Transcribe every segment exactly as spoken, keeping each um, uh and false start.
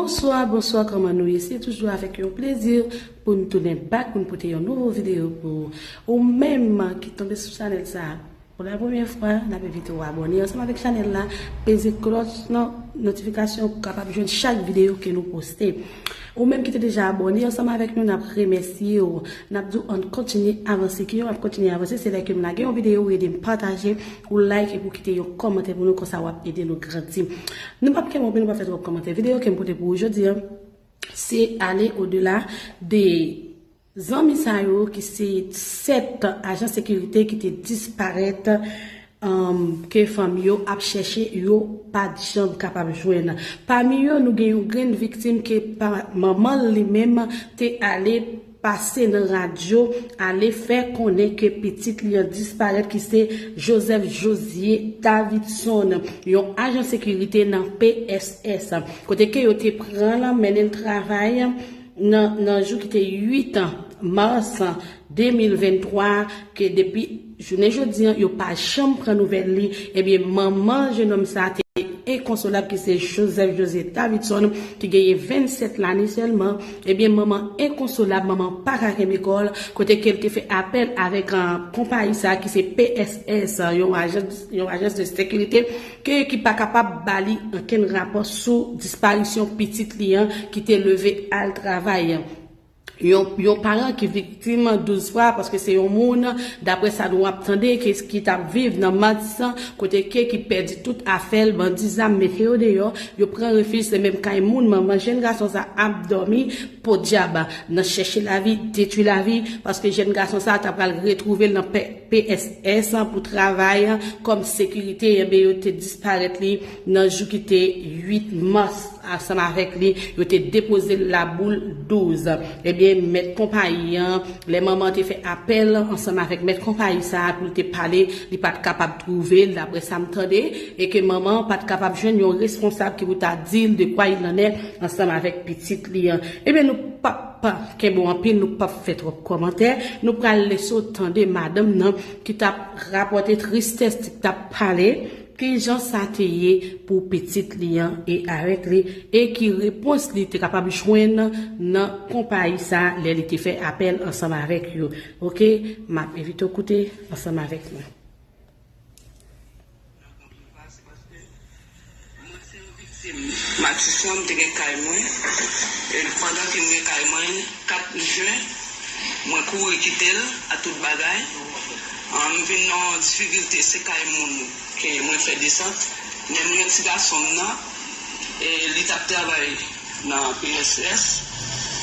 Bonswa, bonswa, kòman nou ye? Se toujou avèk yon plezi pou n tounen back, pou n pote yon nouvo videyo pou ou. Ou menm ki tonbe sou chanèl sa a pou la premyè fwa, n ap envite w abòne ansanm avèk chanèl la, peze klòch nan notifikasyon pou w kapab jwenn chak videyo ke nou poste. Ou menm ki te deja abòne ansanm avèk nou, n ap remèsye w. N ap di w ann kontinye avanse. Kijan w ap kontinye avanse? Se lè ke m lage yon videyo, ou ede m pataje, ou like epi w kite yon kòmantè pou nou, konsa w ap ede nou grandi. Nou p ap kenbe w, nou p ap fè twòp kòmantè. Videyo ke m pote pou ou jodi a, se aller au-delà de zanmi sa yo ki se sèt ajan sekirite ki te disparèt, um, ke fanmi yo ap chèche, yo pa t janm kapab jwenn. Pami yo, nou gen yon grenn viktim ke pa, manman l li menm te ale pase nan radyo, ale fè konnen ke pitit li an disparèt, ki se Joseph Josier Davidson, yon ajan sekirite nan P S S. Kote ke yo te pran l, mennen l travay nan, nan jou ki te uit mas de mil venntwa, ke depi jounen jodi an, yo pa janm pran nouvèl li. Ebyen, manman jennonm sa te enkonsolab, ki se Joseph José Davidson, ki genyen vennsèt lane sèlman. Ebyen, manman enkonsolab, manman pa ka kenbe kò l, kote ke l te fè apèl avèk, ah, konpayi sa ki se P S S, yon ajans, yon ajans de sekirite, ke, ki pa kapab ba li okenn rapò sou disparisyon pitit li an ki te leve al travay. Yon, yon paran ki viktim douz fwa, paske se yon moun, daprè sa nou ap tande, ki, ki t ap viv nan Matisan, kote ke ki pèdi tout afè l, bandi zam mete yo deyò, yo pran refij, se menm kay moun, manman jèn gason sa ap dòmi, podyab, nan chèche lavi, detwi lavi, paske jèn gason sa ta pral retwouve l nan P S S pou travay kòm sekirite, enben yo te disparèt li nan jou ki te uit mas, ansanm avèk li, yo te depoze l Laboul douz. Ebyen, mèt konpayi an, lè manman te fè apèl ansanm avèk mèt konpayi sa a pou l te pale, li pa t kapab twouve l, daprè sa m tande, e ke manman an pa t kapab jwenn yon responsab ki pou ta di l de quoi il en est ansanm avèk pitit li an. Ebyen, nou p ap kenbe w anpil, nou p ap fè twòp kòmantè, nou pral lese w tande madanm nan ki t ap rapòte tristès, ki t ap pale kijan sa te ye pou pitit li an e avèk li, e ki repons li te kapab jwenn nan konpayi sa lè li te fè apèl ansanm avèk yo. Oke, m ap envite w koute ansanm avèk mwen. Mwen se yon viktim Matisan, m te gen kay mwen. E pandan ke m gen kay mwen, kat jen, mwen kouri kite l ak tout bagay. Ah, m vin nan difikilte, se kay moun ke mwen fè desant. Men m gen ti gason m nan, e li t ap travay nan P S S.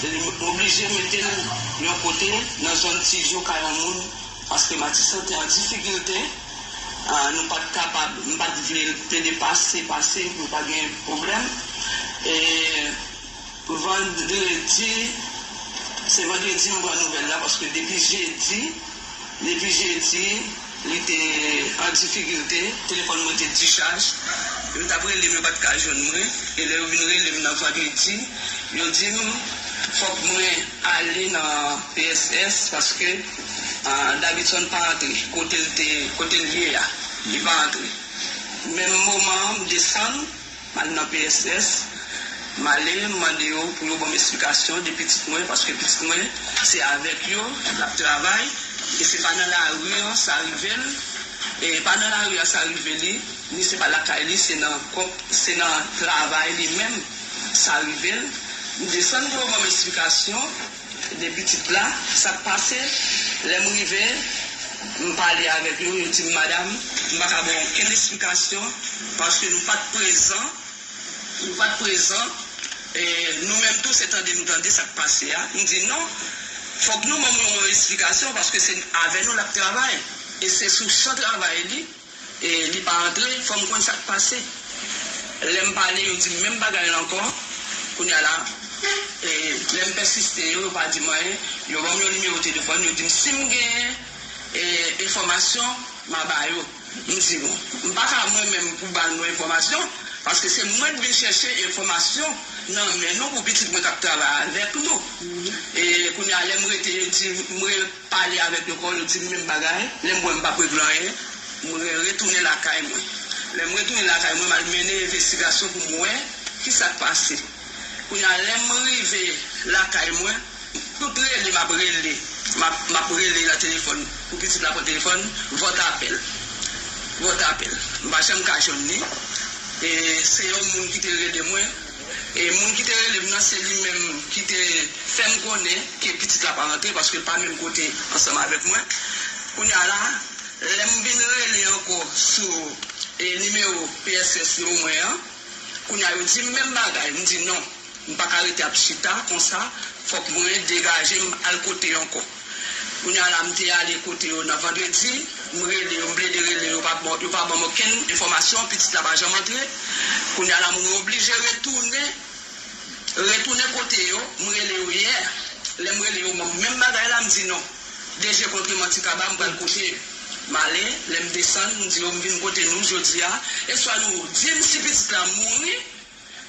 E li oblije mete l yon kote nan zòn Tijo kay yon moun, paske Matisan te an difikilte. Ah, nou pa t kapab, m pa t vle l te depase, pase, pou pa gen pwoblèm. E vandredi, se vandredi m pran nouvèl la, paske depi jedi, depi jedi, li te an difikilte, telefòn mwen te dichaj. Yo t ap rele m, yo pa t ka jwenn mwen. E lè yo vin rele m nan vandredi, yo di m fòk mwen ale nan P S S paske, ah, Davidson pa antre kote l te, kote l ye a. Li pa antre. Menm moman an, m desann, m al nan P S S, m ale, m mande yo pou yo ban m esplikasyon de pitit mwen, paske pitit mwen, se avèk yo l ap travay, e se pa nan lari an sa rive l, e pa nan lari an sa rive li, ni se pa lakay li, se nan, se nan travay li menm sa rive l. M desann pou yo ban m esplikasyon de pitit la, sa k pase. Lè m rive, m pale avèk yo, yo di m, "Madanm, m pa ka ba w okenn esplikasyon, paske nou pa t prezan, nou pa t prezan, e nou menm tou se tande nou tande sa k pase a." M di, "Non, fòk nou ban m yon esplikasyon, paske se avè nou l ap travay, e se sou chan travay li." E li pa antre, fò m konn sa k pase. Lè m pale, yo di m menm bagay la ankò. Kounye a la, e, lè m pèsiste, yo, yo pa di m anyen. Yo ban m yon nimewo telefòn, yo di m si m genyen, e, enfòmasyon, m a ba yo. M di, "Bon, m pa ka mwen menm pou ba nou enfòmasyon, paske se mwen k vin chèche enfòmasyon nan men nou pou pitit mwen k ap travay avèk nou." E kounye a, lè m rete, yo di m re- pale avèk yo ankò, yo di m menm bagay. Lè m wè m p ap regle anyen, mwen retounen lakay mwen. Lè m retounen lakay mwen, m al mennen envestigasyon pou m wè ki sa k pase. Kounye a, lè m rive lakay mwen, tout rele m ap rele, m ap, m ap rele nan telefòn, pou pitit la pran telefòn, vòt apèl. Vòt apèl. M pa janm ka jwenn li. E se yon moun ki te rele mwen. E moun ki te rele m nan, se li menm ki te fè m konnen ke pitit la pa rantre, paske l pa menm kote ansanm avèk mwen. Kounye a la, lè m vin rele ankò sou, e, nimewo P S S yo mwen an, kounye a yo di m menm bagay, m di non. M pa ka rete ap chita konsa, fòk mwen degaje m al kote yo ankò. Kounye a la, m te ale kote yo nan vandredi, m rele yo, m plede rele yo, yo pa ban, yo pa ban m okenn enfòmasyon, pitit la pa janm antre. Kounye a la, mwen oblije retounen, retounen kote yo, m rele yo yè. Lè m rele yo, menm bagay la, m di non. De je kont manti kaba, m pral kouche. M ale, lè m desann, m di yo, m vin kote nou jodi a. E swa nou di m si pitit la mouri,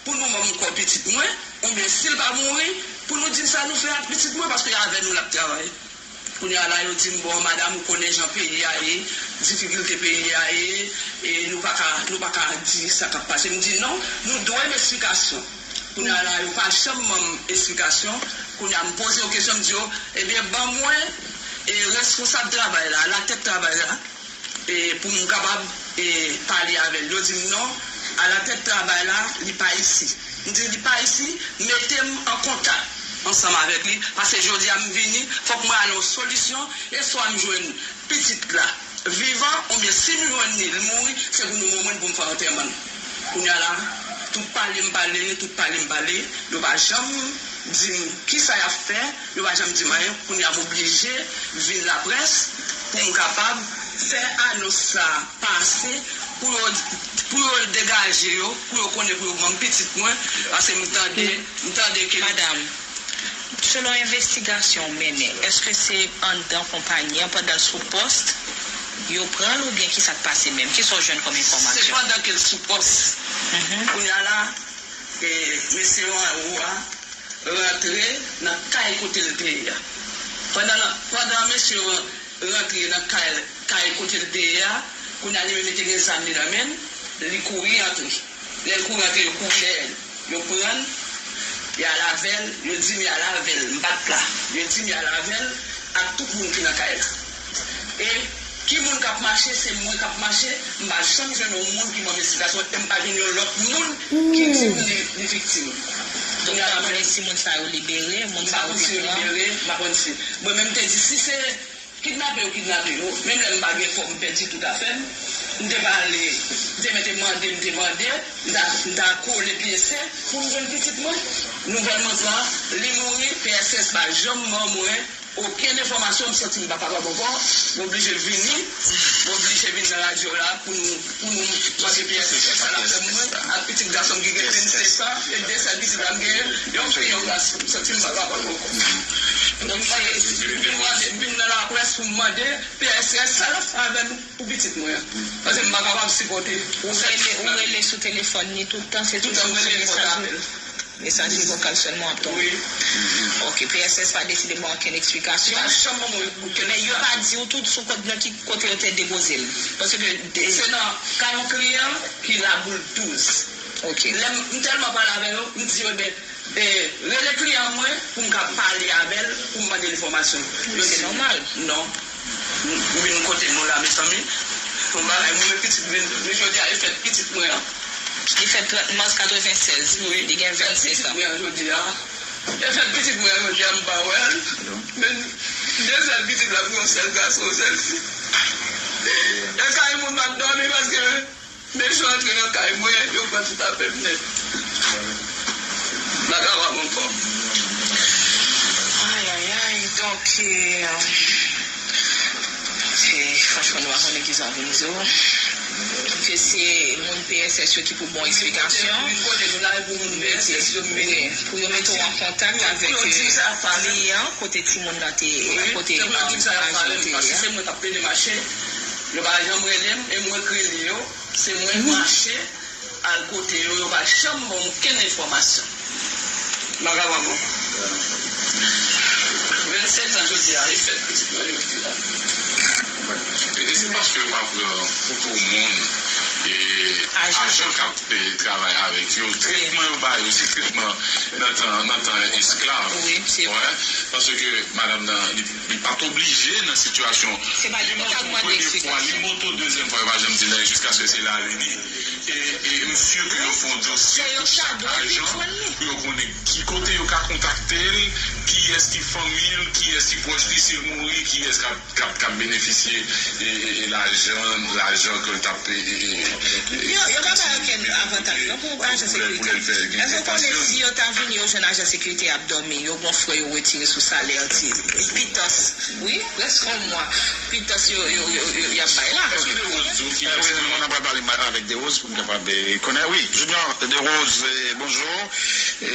pou nou ban m kò pitit mwen, oubyen si l pa mouri, pou nou di m sa nou fè ak pitit mwen, paske avè nou l ap travay. Kounye a la, yo di m, bon, madanm, ou konnen jan peyi a ye, difikilte peyi a ye, e nou pa ka, nou pa ka di sa k ap pase. M di, non, nou dwe m esplikasyon. Kounye a la, yo pa janm ban m esplikasyon. Kounye a, m poze yo kesyon, m di yo, ebyen, ban mwen, e, responsab travay la, latèt travay la, e, pou m kapab, e, pale avè l. Yo di m non, alatèt travay la, li pa isi. M di li pa isi, mete m an kontak ansanm avèk li, paske jodi a m vini, fòk mwen al yon solisyon, e swa m jwenn pitit la vivan, oubyen si m jwenn li, li mouri, se pou nou remèt pou m fè antèman l. Kounye a la, tout pale m pale, tout pale m pale, yo pa janm di m kisa y ap fè, yo pa janm di m anyen. Kounye a, m oblije vin laprès pou m kapab fè anons sa pase, pou yo, pou yo degaje yo, pou yo konnen, pou yo ban m pitit mwen, paske m tande, m tande ke... Madanm, selon envestigasyon w mennen, èske se anndan konpayi an, pandan l sou pòs, yo pran l oubyen kisa k pase menm? Kisa w jwenn kòm enfòmasyon? Se pandan ke l sou pòs. Mhm. Kounye a la, e, mesye yo anwo a rantre nan kay kote l te ye a. Pandan, pandan mesye yo rantre nan kay, kay kote l te ye a, kounye a li menm li te gen zam li nan men l, li kouri antre. Lè l kouri antre, yo kouri dèyè l. Yo pran l, y al avè l, yo di m y al avè l, m pa t la. Yo di m y al avè l ak tout moun ki nan kay la. E ki moun k ap mache, se mwen k ap mache, m pa janm jwenn yon moun ki ban m esplikasyon, e m pa jwenn yon lòt moun ki di m li, li viktim. Donk, ou pa konnen si moun sa yo libere, moun sa yo te pran? M pa konn si yo libere, m pa konn si. Mwen menm te di, si se kidnape yo kidnape yo, menm lè m pa gen kòb, m pèdi tout afè m, m te pale, m te mete mande, m te mande, m ta, m ta kole pye sè pou m jwenn pitit mwen. Nouvèl mwen pran, li mouri, P S S pa janm ban mwen okenn enfòmasyon, m santi m pa kapab ankò, m oblije vini, m oblije vin nan radyo la pou nou, pou nou mande P S S sa l ap fè mwen ak pitit gason m ki gen vennsèt an, e de sèl pitit la m genyen, yon fi, yon gason, m santi m pa kapab ankò. Donk, m vin mande, m vin nan laprès pou m mande P S S sa l ap fè avè nou pou pitit mwen an. Paske m pa kapab sipòte. Ou rele, ou rele sou telefòn li tout tan, se toujou sou mesaj li? Mesaj vokal sèlman w ap tande? Wi. Ok, P S S pa deside ba w okenn eksplikasyon? Pa janm ban mwen okenn eksplikasyon. Men yo pa di w tout sou kot, nan ki kote yo te depoze l? Paske de, de... Se nan kay yon kliyan ki Laboul douz. Ok. Lè m, m tèlman pale avè yo, m di yo, ben, e, rele kliyan mwen pou m ka pale avè l, pou m mande l enfòmasyon. Yo di m, se nòmal. Non. M, m vin kote nou la, mezanmi. Yon bagay, mwen pitit mwen, men jodi a, e fèt pitit mwen an. Li fèt trant mas katrevennsèz. Wi. Li gen vennsèt an. Pitit mwen an jodi a. E fèt pitit mwen an jodi a, m pa wè l. Men de sèl pitit la pou yon sèl gason, yon sèl fi. E kay moun m ap dòmi paske men yo antre nan kay mwen, yo pran tout afè m nèt. M pa kapab ankò. Ayayay, donk, e, e, franchman, nou pa konnen kisa pou n di w. Ke se moun P S S yo ki pou ba w eksplikasyon. Vin kote nou la, e pou moun P S S yo, m vini. Wi, pou yo mete w an kontak avèk, e, kliyan, kote timoun nan te, kote, e, aje yo te ye a. Paske se mwen k ap plede mache. Yo pa janm rele m, e mwen k rele yo. Se mwen k mache al kote yo, yo pa janm ban m okenn enfòmasyon. M pa kapab ankò. Vennsèt an jodi a, e fèt pitit mwen jodi a. E se paske yo pa pran foto moun, e, ajan k ap, e, travay avèk yo. Tretman yo ba yo, se tretman nan tan, nan tan esklav. Wi, se vre. Paske madanm nan, li, li pa t oblije nan sitiyasyon. Li monte yon premye fwa, li monte yon dezyèm fwa, yo pa janm di l anyen jiskaske se la li ye. E, e m si ke yo fè yon dosye pou chak ajan, pou yo konnen ki kote yo ka kontakte l, kiyès ki fanmi l, kiyès ki pwòch li, si l mouri, kiyès k ap k ap, k ap benefisye, e, e, e lajan, lajan ke l t ap, e, e, e, e, yo, yo pa bay okenn avantaj non pou ajan sekirite. Èske w konnen si yo ta vini, yo jwenn ajan sekirite ap dòmi, yo gon frè yo retire sou salè ti pitans, wi, prèske yon mwa, pitans yo, yo, yo, yo, y ap bay la. Èske Derose di w ki... Wi, nou pral pale avèk Derose pou m kapab, e, konnen. Wi, Junior Derose, e, bonjou. E,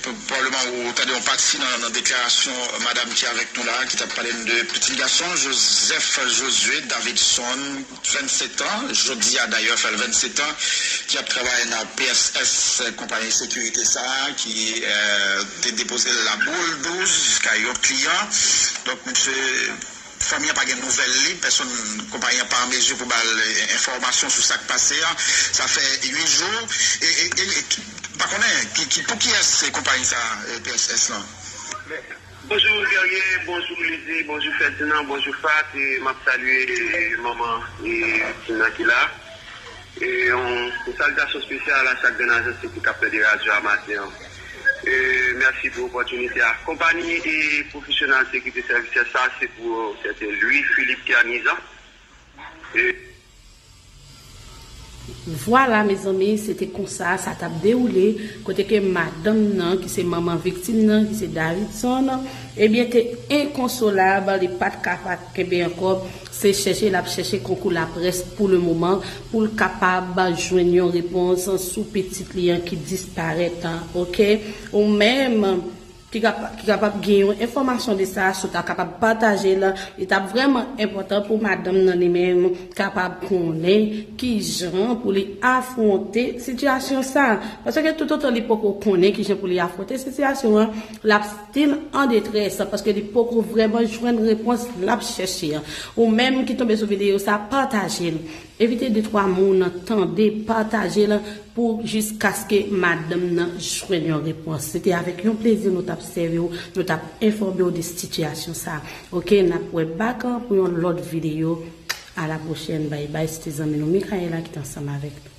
p-, pwobableman ou tande yon pati nan, nan deklarasyon madanm ki avèk nou la, ki t ap pale n de pitit gason Joseph Josué Davidson, vennsetan, jodi a dayè fè l vennsetan, ki ap travay nan P S S, konpayi sekirite sa a, ki, e, te depoze l la boule douze kay yon kliyan. Donk, misye, fanmi an pa gen nouvèl li, pèsonn, konpayi an pa an mezi pou ba l, e, enfòmasyon sou sa k pase a. Sa fè uit jou. E, e, e, e, m pa konnen ki, ki, pou kiyès se konpayi sa, e, P S S lan? Bonjou Guerrier, bonjou Lydie, bonjou Ferdinand, bonjou Fat, e m ap salye, e, manman, e, viktim nan ki la. E yon, yon salitasyon espesyal a chak grenn ajan sekirite k ap tande radyo a maten an. E mèsi pou opòtinite a. Konpayi e pwofesyonèl sekirite sèvis sa, se pou sèten Louis Philippe Tianizan. E Vwala, mezanmi, se te konsa sa t ap dewoule, kote ke madanm nan, ki se manman viktim nan, ki se Davidson, ebyen, te enkonsolab, li pa t ka pa kenbe ankò, se chèche l ap chèche konkou laprès pou le moman, pou l kapab jwenn yon repons sou pitit li an ki disparèt, oke? Ou menm, ki kapa-, ki kapab gen yon enfòmasyon de sa, si w ta kapab pataje l, li t ap vrèman enpòtan pou madanm nan li menm kapab konnen kijan pou li afwonte sitiyasyon sa. Paske toutotan li poko konnen kijan pou li afwonte sitiyasyon an, l ap still an detrès, paske li poko vrèman jwenn repons l ap chèche an. Ou menm ki tonbe sou videyo sa, pataje l. Envite de twa moun tande, pataje l pou jiskaske madanm nan jwenn yon repons. Se te avèk yon plezi nou t ap sèvi w, nou t ap enfòme w de sitiyasyon sa. Oke, n ap wè back pou yon lòt videyo. A la pwochèn, bay bay, se te zanmi nou Michaela ki te ansanm avèk nou.